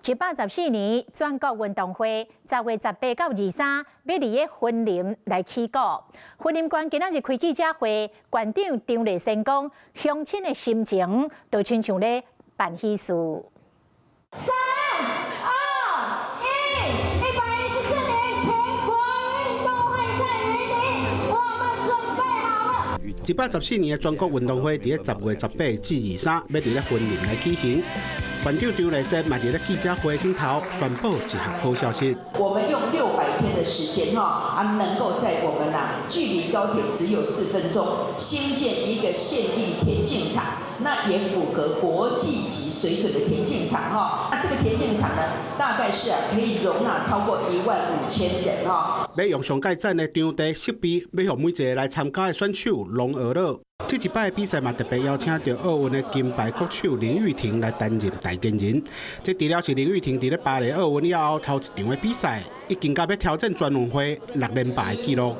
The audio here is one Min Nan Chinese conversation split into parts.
114年全國運動會10月18到23，欲佇个雲林來起鼓。雲林縣今仔日開記者會，縣長張麗仙講，鄉親的心情就親像咧辦喜事。三、二、一，114年全國運動會在雲林，我們準備好了。114年的全國運動會，佇咧10月18至23，欲佇咧雲林來舉行。縣長張麗仙嘛佇咧記者會頂頭宣布一項好消息。我們用600天的時間，哈啊，能夠在我們啊距離高鐵只有4分鐘，興建一個縣立田徑場，那也符合國際級水準的田徑場，哈。那這個田徑場呢，大概是啊可以容納超過1萬5千人，哈。欲用上蓋讚的場地設備，欲予每一个來參加的選手攏學樂。這一擺比賽嘛，特別邀請著奧運的金牌國手林郁婷來擔任代言人。這除了是林郁婷佇咧巴黎奧運了後頭一場的比賽，已經甲欲挑戰全運會六連霸的紀錄。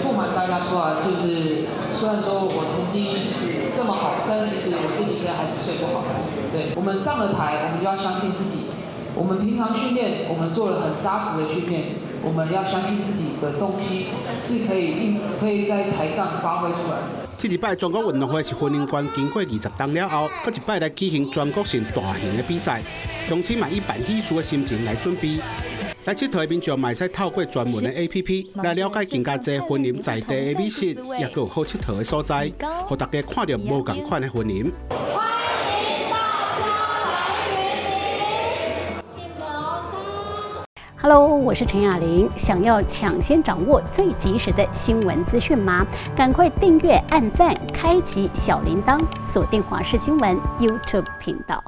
不瞞大家說啊，就是雖然說我成績就是這麼好，但其實我這幾天還是睡不好。對，我們上了台，我們就要相信自己。我們平常訓練，我們做了很紮實的訓練，我們要相信自己的東西是可以應，可以在台上發揮出來。這一擺全國運動會是雲林縣經過20冬了後，閣一擺來舉行全國性大型的比賽，鄉親嘛以辦喜事的心情來準備。來𨑨迌的民眾嘛會使透過專門的 APP 來了解更加濟雲林在地的美食，也閣有好𨑨迌的所在，予大家看著無仝款的雲林。歡迎大家來雲林。 Hello，我是陳雅玲。想要搶先掌握最及時的新聞資訊嗎？趕快訂閱、按讚、開啟小鈴鐺，鎖定華視新聞 YouTube 頻道。